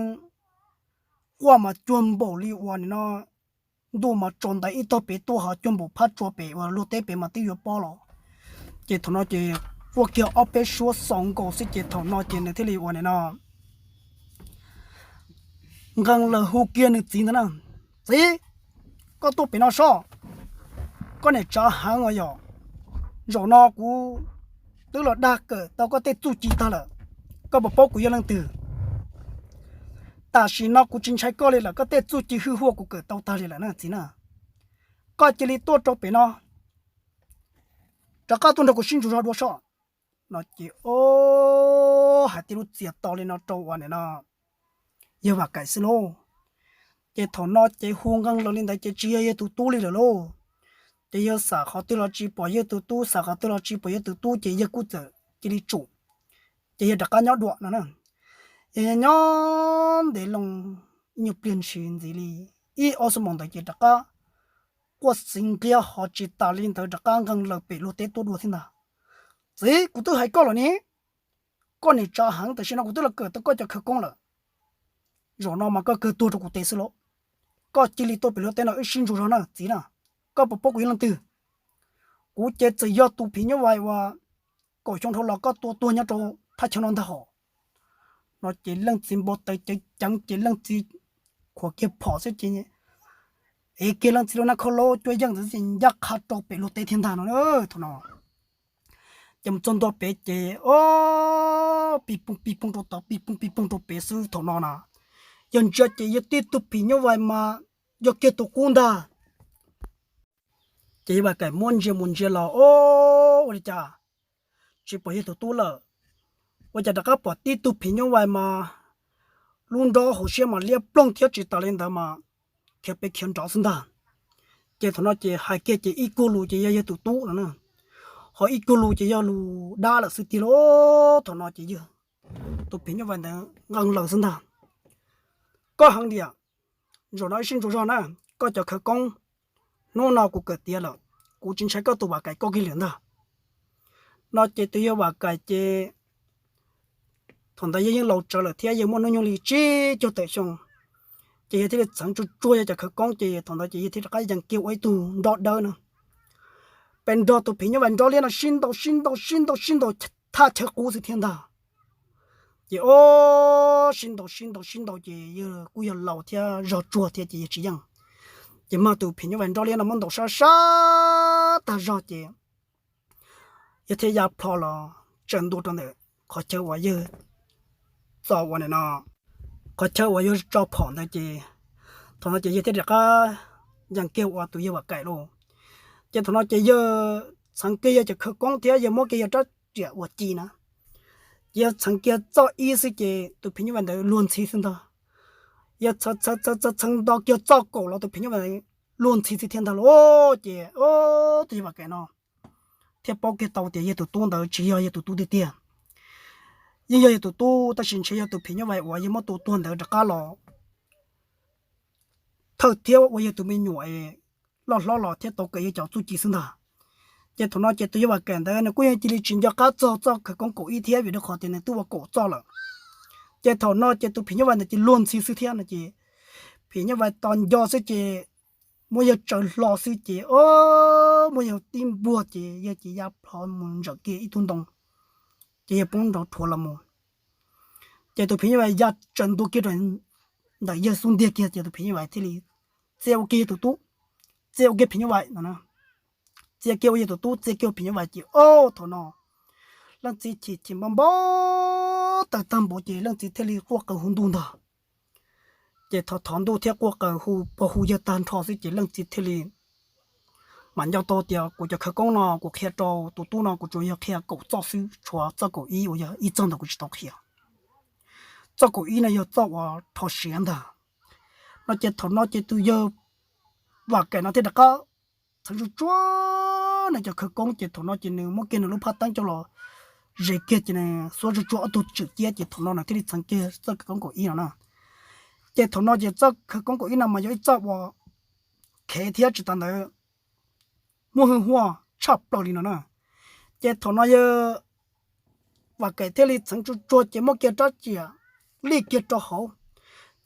quaj mas cuag npaum li uas nim no ntuj mas tsaus ntais ib tog pem tuaj ho cuag npaum phab tsua pem uas luag teb pem mas twb yuav pob los. Ces thaum no ces quaj kiag ob peb suab xaus nkaus xwb ces thaum no ces nws thiaj li uas nim no nqee lawm hu kiag nws txiv ntag na. Txiv, koj tuaj pem no sob, koj niam tsav heev os yom. Zaum no kuv twb los dag kawm tau koj tej txuj ci tag lawm, koj puas paub kuv yog leej twg? Tam sim no kuv tsis ntshai koj li lawm, koj tej txuj ci hwj huaj kuv kawm tau tag li lawm na txiv na. Koj cia li tuaj rau pem no, rov qab tuaj nrog kuv sib ntsuas zog dua sob. No ces o, hais tib lub txias to li no rau uas nim no yawg Vam Kaim xwb lauj. Ces thaum no ces hu nqee lawm li ntawd ces tsis yog yawg tus tub li lawm lauj. Ces yawg xav qhov twg los tsis pom yawg tus tub, xav qhov twg los tsis pom yawg tus tub ces yawg kuj txawm cia li tsum. Ces yawg rov qab nyob dua no na. Yawg nyob ntev loo ib nyuag pliag ntshis ntxiv li ib ob xuab moos ntawd ces rov qab quaj xiv nqiab ho tsis tas li ntawd rov qab nqee lawm pem luag teb tuaj dua thiab ntag. Txiv, kuv twb hais koj lawm ne, koj niam tsav heev, tam sim no kuv twb los kawm tau koj cov khawv koob lawm. Zaum no mas koj kawg tuag rau kuv tes xwb lauj. Koj cia li tuaj pem luag teb no wb sib ntsuas zog na txiv na. Koj puas paub kuv yog leej twg? Kuv ces txawm yog tus phim nyuj vais uas kaum xyoo dhau los koj tua tuag nyob rau thaj chaw no ntag hos. No ces leej txiv npau taws ceev ceev ces leej txiv khuam kiag phom xwb ces ev kiag leej txiv lub nab khau laub cuab yeej ntawd ces ncaj qha rau pem luag teb thiab ntag no. Thaum no ces mus txog ntua pem ces o, pig poog pig poog rau tod pig poog pig poog rau pem xwb thaum no na. Yog ntsia ces yog tib tug phim nyuj vais mas yog kiag tus qub ntag. Ces yawg Vam Kaim muab ntsia mus ntsia los o, ua li cas tsis pom yawg tus tub lawm? Ua cas rov qab pom tib tug phim nyuj vais mas lub nrob hauv siab mas liab ploog thiab tsis tas li ntawd mas khiav pem khiav nrov xwb ntag. Ces thaum no ces hais kiag ces ib kuag lus ces yog yawg tus tub no na, ho ib kuag lus ces yog lus dab lawm xwb tiag lauj. Thaum no ces yawg tus phim nyuj vais ntawd nqee lawm xwb ntag. Koj heev tiag, zaum no wb sib ntsuas zog na, koj cov khawv koob hnub no kuv kawm tiav lawm, kuv tsis ntshai koj tus Vam Kaim koj kiag li lawm ntag. No ces tus yawg Vam Kaim ces thaum ntawd yawg yeej laus tsawv lawm thiab yawg muaj hnub nyoog li tsib caug tawm xyoo. Ces yawg thiaj li txheev tsuag tsuag yawg cov khawv koob ces thaum ntawd ces yawg thiaj rov qab yees kiag ua ib tug nrob dawb no, pes nrog tus phim nyuj vais nrob liab no sib ntaus sib ntaus sib ntaus sib ntaus thaj chaw qub xwb thiab ntag. Ces o, sib ntaus sib ntaus sib ntaus ces yawg kuj yog laus thiab zog tsuag thiab ces yawg tsis yeej. Ces mag tus phim nyuj vais nrob liab no muab ntaus sab sab tag zog ces yawg thiaj ya plho los tsaws ntua rau ntawm qhov chaw uas yawg txo ua nim no, qhov chaw uas yawg tso phom ntawd ces thaum no ces yawg thiaj rov qab yees kiag ua tus yawg Vam Kaim lauj. Ces thaum no ces yawg txheev kiag yawg cov khawv koob thiab yawg muab kiag yawg rab riam uas ci na, ces yawg txheev kiag txoj ib xwb ces tus phim nyuj vais ntawd luag ntxhi xwb ntag. Yawg txheev txheev txheev txheev nto kiag txoj kaum los tus phim nyuj vais ntawd luag ntxhi xwb thiab ntag lauj. Ces tus yawg Vam Kaim no thiaj paub kiag tau tias yawg tus tub ntawd tsis yog yawg tus tub tiag tiag. Yeej yog yawg tus tub tab sis ntshe yog tus phim nyuj vais uas yawg muab tua tuag ntawd rov qab los thawj thiab ua yawg tus me nyuam loj hlob los thiab tau kawm yawg cov txuj ci xwb ntag. Ces thaum no ces tus yawg Vam Kaim ntawd nws kuj yeej cia li tsis nco qab txog txoj khawv koob kaum ib thiab vim rau qhov tias nws twb ua kaum txoj lawm. Ces thaum no ces tus phim nyuj vais ntawd ces luag ntxhi xwb thiab no ces phim nyuj vais tos nco xwb ces muab yawg tsaws hlo xwb ces o, muab yawg tib npuaj ces yawg ces ya plho mus ntsawm kiag ib tug ntoo, ces yawg poob nrov rhuav los mus. Ces tus phim nyuj vais ya tsaws ntua kiag rau ntawm yawg xub ntiag kiag ces tus phim nyuj vais thiaj li txia ua kiag yawg tus tub, txia ua kiag phim nyuj vais no, txia kiag ua yawg tus tub, txia kiag ua phim nyuj vais ces o, thaum no leej txiv chim chim npau npau taws tag npaum ces leej txiv thiaj li quaj qw hu ntuj ntag. Ces thov thov ntuj thiab quaj qw hu pog hu yawg tag nrho xwb ces leej txiv thiaj li mam nco tau tias kuv cov khawv koob no kuv qhia rau tus tub no kuv tsuas yog qhia kaum txoj xwb, tshuav txoj kaum ib uas yog ib txoj ntawd kuv tsis tau qhia. Txoj kaum ib no yog txoj uas rho siav ntag. No ces thaum no ces tus yawg Vam Kaim no thiaj rov qab txheev tsuag tsuag nws cov khawv koob ces thaum no ces nws muab kiag nws lub phab teeb coj los zes kiag ces nws xuab tsuag tsuag ob tug tswm ciab ces thaum no nws thiaj li txheev kiag txoj khawv koob kaum ib no na. Ces thaum no ces txoj khawv koob kaum ib no mas yog ib txoj uas khev thiab tsis tas ntawd muaj hwj huam tshaj plaws li no na. Ces thaum no yawg Vam Kaim thiaj li txheev tsuag tsuag ces muab kiag rab riam lij kiag rau hauv,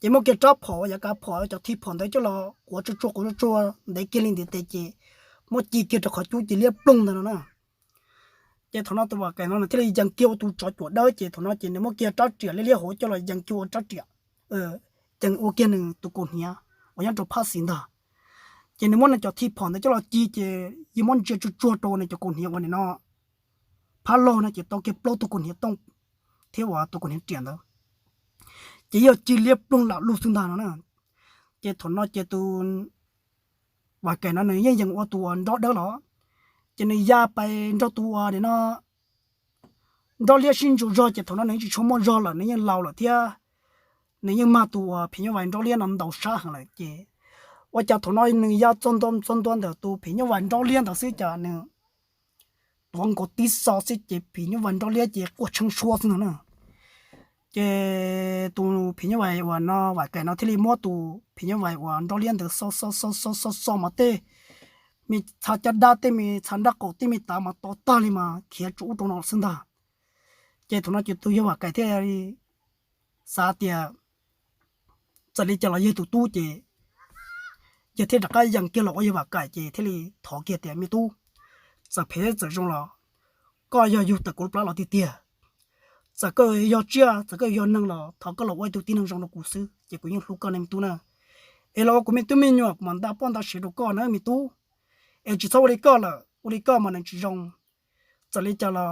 ces muab kiag rab phom uas yav kav phom cov thij phom ntawd coj los quav tsuag tsuag quav tsuag tsuag ntev kiag li ntiv tes ces muab ci kiag rau qhov cub ces liab ploog ntawd no na. Ces thaum no tus Vam Kaim no nws thiaj li yees kiag ua tus tsov cuam dawb ces thaum no ces nws muab kiag rab riam liab liab hauv coj los yees kiag ua rab riam, yees ua kiag nws tus kaus hniav uas nyob rau phab xis ntag. Ces nws muab nws cov thij phom ntawd coj los ci ces yeej muab ntsia tsuag tsuag rau nws cov kaus hniav uas nim no phab laug no ces tau kiag plaub tug kaus hniav tooj thiab uas tus kaus hniav riam ntawd, ces yog ci liab ploog lam lug xwb ntag no na. Ces thaum no ces tus Vam Kaim no nws yeej yees ua tus uas nrob dawb los, ces nws ya pais nrog tus uas nim no nrob liab sib ntsuas zog ces thaum no nws tsis tshua muaj zog lawm, nws yeej laus lawm thiab nws yeej mag tus uas phim nyuj vais nrob liab no ntaus sab heev lawm ces ua cas thaum no nws ya txog ntua txog ntua ntawm tus phim nyuj vais nrob liab ntawd xwb cas nws tuav nkaus tib xo xwb ces phim nyuj vais nrob liab ces quaj tsheeb suab xwb no na. Ces tus phim nyuj vais uas no Vam Kaim no thiaj li muab tus phim nyuj vais uas nrob liab ntawd xo xo xo xo xo xo mas tej me txha caj dab tej me txha nrab qaum tej me tav mas to tag li mas khiav tsuj ub rau no xwb ntag. Ces thaum no ces tus yawg Vam Kaim thiaj li xav tias txawm li cas los yawg tus tub ces yawg thiaj rov qab yees kiag los ua yawg Vam Kaim ces thiaj li thov kiag tias me tub, txawm phem txawm zoo los koj yog yug tawm kuv lub plab los tiag tiag. Txawm koj yog tsiaj txawm koj yog neeg los thov koj los ua ib tug tib neeg zoo rau kuv xwb ces kuv yeej hlub koj ne me tub na. Es los ua kuv me tub me nyuam kuv mam nta poj nta sev rau koj na me tub. Es tsis txhob ua li koj lawm, ua li koj mas nws tsis zoo. Txawm li cas los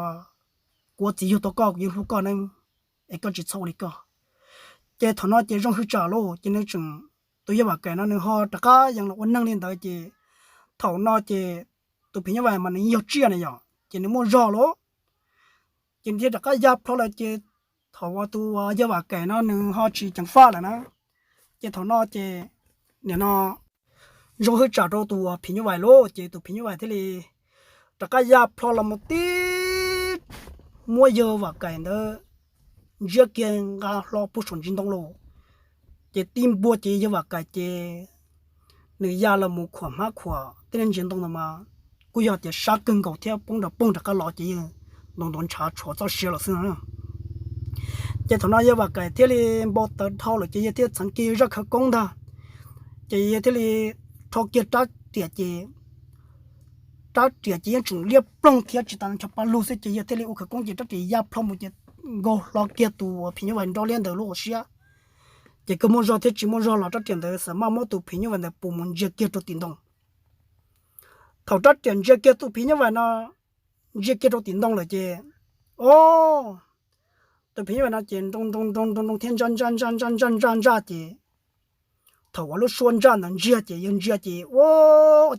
kuv ua txiv yug tau koj kuv yeej hlub koj ne, es koj tsis txhob ua li koj. Ces thaum no ces zoo hwj tsam lauj ces nws tseem, tus yawg Vam Kaim no nws ho rov qab yees los ua neeg li ntawd ces thaum no ces tus phim nyuj vais mas nws yeej yog tsiaj na yom ces nws muaj zog lauj. Ces nws thiaj rov qab ya plho lawm ces thaum uas tus yawg Vam Kaim no nws ho tsis ceev faj lawm na, ces thaum no ces nim no zoo hwj tsam rau tus phim nyuj vais lauj ces tus phim nyuj vais thiaj li rov qab ya plho los mus tib muab yawg Vam Kaim ntawd ntsiab kiag nqa hlo puag saum ntsis ntoo lauj. Ces tib npuaj ces yawg Vam Kaim ces nws ya los mus khuam hmab khuam tej niag ntsis ntoo ntawd mas kuj yog tias sab kawg nkaus thiab poob nrov poog rov qab los ces yawg ntuav ntuav ntshav tshuav txoj sia lawm xwb no. Ces thaum no yawg Vam Kaim thiaj li npau taws dhau lawm ces yawg thiaj txheev kiag zaj khawv koob ntag. Ces yawg thiaj li rho kiag rab riam ces rab riam ces yeej tseem liab ploog thiab tsis tas ncho pa lug xwb ces yawg thiaj li ua khawv koob ces rab riam ya plho mus ces nkaug hlo kiag tus phim nyuj vais nrob liab ntawd lub hauv siab. Ces kawg muaj zog thiab tsis muaj zog los rab riam ntawd xam maj muab tus phim nyuj vais ntawd pus mus ntsia kiag rau tim ntoo. Thaum rab riam ntsia kiag tus phim nyuj vais no, ntsia kiag rau tim ntoo lawm ces, o, tus phim nyuj vais no ces nroo nroo nroo nroo nroo thiab ntsaj ntsaj ntsaj ntsaj ntsaj ntsaj ntsaj ces thaum uas lub suab ntsaj ntawd ntsiag ces yawg ntsia ces ua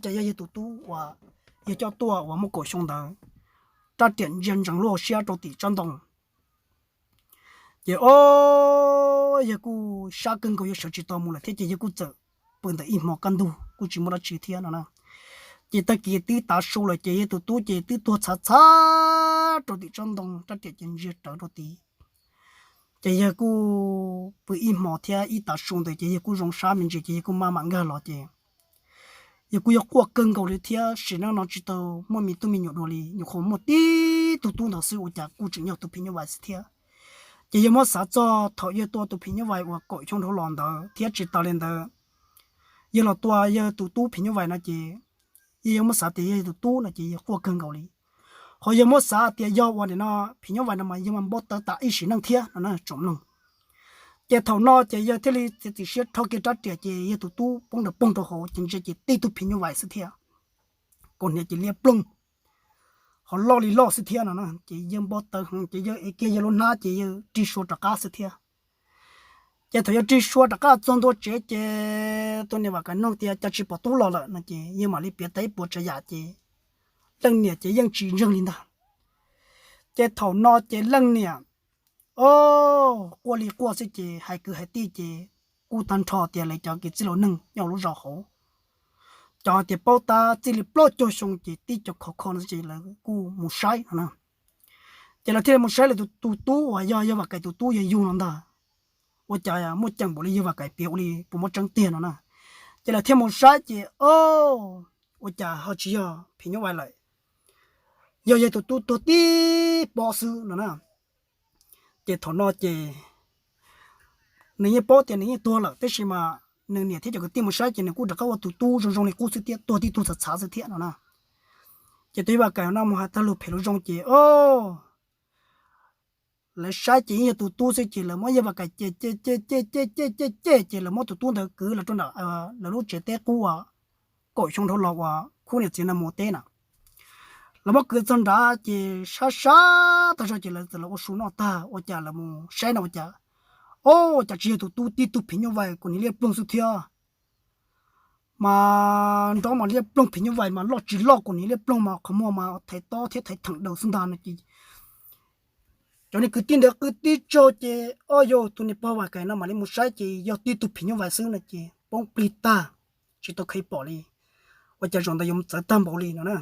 cas yog yawg tus tub uas yawg coj tuaj uas muaj kaum xyoo ntawd, rab riam ntsia ntsees lub hauv siab rau tim tsob ntoo. Ces o, yawg kuj sab kawg nkaus yawg sawv tsis tau mus lawm thiab ces yawg kuj txawm pw ntawm ib hmo kaj ntug kuj tsis muaj dab tsi thiab no na. Ces tag kis twb tav su lawm ces yawg tus tub ces twb tuag txhav txhav rau tim tsob ntoo, rab riam ces ntsia rawv rau tid. Ces yawg kuj pw ib hmo thiab ib tav su ntawd ces yawg kuj zoo sab me ntsis ces yawg kuj maj mam nkag los ces yawg kuj yog quaj kawg nkaus li thiab, sim neej no tsis tau muaj me tub me nyuam dua li, nyuam qhuav muaj tib tug tub ntawd xwb ua cas kuj tseem yog tus phim nyuj vais xwb thiab. Ces yawg muab xav txog thaum yawg tua tus phim nyuj vais uas kaum xyoo dhau los ntawd thiab tsis tas li ntawd, yawg los tua yawg tus tub phim nyuj vais no ces yawg muab xav tias yog yawg tus tub no ces yawg quaj kawg nkaus li. Ho yawg muab xav tias yog ua nim no phim nyuj vais no mas yawg mas npau taws tas ib sim neej thiab no na tsoom mloog. Ces thaum no ces yawg thiaj li txiav txim siab rho kiag rab riam ces yawg tus tub poob nrov poog rau hauv ces ntsia ces tib tug phim nyuj vais xwb thiab. Kaus hniav ces liab ploog, ho loj li loj xwb thiab no na ces yawg npau taws heev ces yawg ev kiag yawg lub hnab ces yawg rig sua rov qab xwb thiab. Ces thaum yawg rig sua rov qab txog ntua tsev ces tus niam Vam Kais nug tias cas tsis pom tub los lawm no ces yawg mam li piav tau ib puas tsav yam ces leej niam ces yeej tsis ntseeg li ntag. Ces thaum no ces leej niam, o, quaj li quaj xwb ces hais kwv hais tij ces kuj tag nrho tias lawv cov kwv tij laus neeg nyob lub zos hauv, cov tias paub tab txij li plaub caug xyoo ces tib co khov kho no ces lawv kuj mus saib no na. Ces lawv thiaj li mus saib lawv tus, tus tub uas yog yawg Vam Kais tus tub yog yug no ntag, ua cas muaj ceem npaum li yawg Vam Kais piav ua li puas muaj tseeb tiag no na. Ces lawv thiaj mus saib ces, o, ua cas ho tsis yog phim nyuj vais lawm, yog yawg tus tub tuag tib pob xwb no na. Ces thaum no ces nws yeej paub tias nws yeej tuag lawm tab sis mas nws niam thiab cov kwv tij mus saib ces nws kuj rov qab ua tus tub zoo zoo li qub xwb thiab, tuag tib tug txhav txhav xwb thiab no na. Ces tus yawg Vam Kais no mus hais tag lus phem lus zoo ces, o, lawv saib ces yeej yog tus tub xwb ces lawv muab yawg Vam Kais ces ces ces ces ces ces ces ces lawv muab tus tub ntawd kwv los rau ntawm lawv lub tsev teb qub uas kaum xyoo dhau los uas khub niam txiv no mus teb na. Lawv muab kwv txog nrad ces sab sab tag zog ces lawv txawm los ua su noj tag ua cas lawv mus saib no ua cas, o, cas tsis yog tus tub, tib tug phim nyuj vais kaus hniav liab ploog xwb thiab. Mas nrov mas liab ploog, phim nyuj vais mas loj tsis loj, kaus hniav liab ploog mas qhov muag mas thaiv tob thiab thaiv theem daws xwb ntag no ces cov niag kwv tij ntawd qw tib tsaug ces, o, yog tus niag pog Vam Kais no mam li mus saib ces yog tib tug phim nyuj vais xwb no ces poob plig tag, tsis tau kheev pom li. Ua cas zaum ntawd yuav mus txawv tag npaum li no na.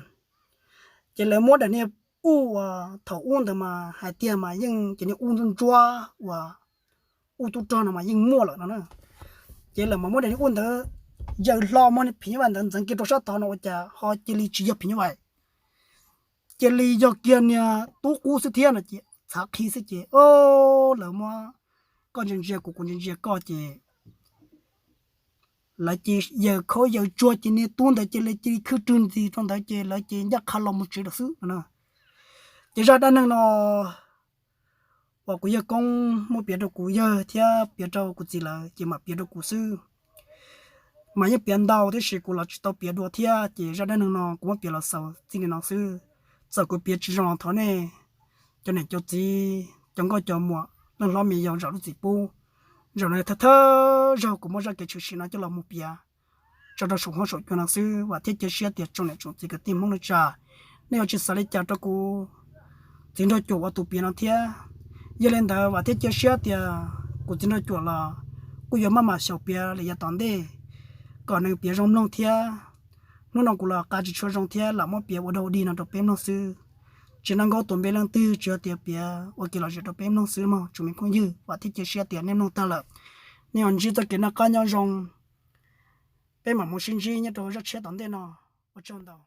Ces lawv muab daim niag uj uas thaum ub ntawd mas hais tias mas yeej ces niag uj ntsuab ntsuab uas uj tub rog no mas yeej muaj lawm no na. Ces lawv mas muab daim niag uj ntawd yaws hlo muab phim nyuj vais ntawd ntxeev kiag rau sab tod no ua cas ho cia li tsis yog phim nyuj vais, cia li yog kiag niag tub qub xwb thiab no ces txhav qhi xwb ces, o, lawv muab koj ntsia ntsia kuv, kuv ntsia ntsia koj ces lawv ces yaws khaub yaws tsuag ces niag tub ntawd cia li cia li khwj rwg ntxiag rau ntawd ces lawv ces ncaj qha los mus tsev lawm xwb no na. Ces zaj dab neeg no uas kuv yawg koob muab piav rau kuv yawg thiab piav rau kuv txiv lawv ces mam piav rau kuv xwb. Mas yeej piav ntau tab sis kuv los tsis tau piav dua thiab ces zaj dab neeg no kuv muab piav los xaus txij li no xwb. Txawm kuv piav tsis zoo los thov nej cov niam cov txiv, cov nkauj cov muam, leej hlob me yau zam lub txim pub. Zaum no thawj thawj zaug kuv muab zaj kev tshwm sim no coj los mus piav tso rau saum huab saum cua no xwb. Vam thiab cia siab tias tsoom niam tsoom txiv kwv tij Hmoob neej tsa, nej yuav tsis xav li cas rau kuv txiv nraug cuam uas tus piav no thiab. Yog li ntawd vam thiab cia siab tias kuv txiv nraug cuam los kuj yuav maj mam xyaum piav li yav tom ntej kom nws piav zoo mloog thiab. Hnub no kuv los qa tsis tshua zoo thiab lam muab piav ua dog ua dig no rau peb mloog xwb. Tsis noj nkaub tua npe leej twg, tsis yog tias piav ua kev lom zem rau peb mloog xwb mog tsoom me phooj ywg. Vam thiab cia siab tias nej mloog tag lawm, nej ho ntsib txoj kev noj qab nyob zoo. Peb mam mus sib ntsib nyob rau zaj tshiab tom ntej no. Ua tsaug ntau.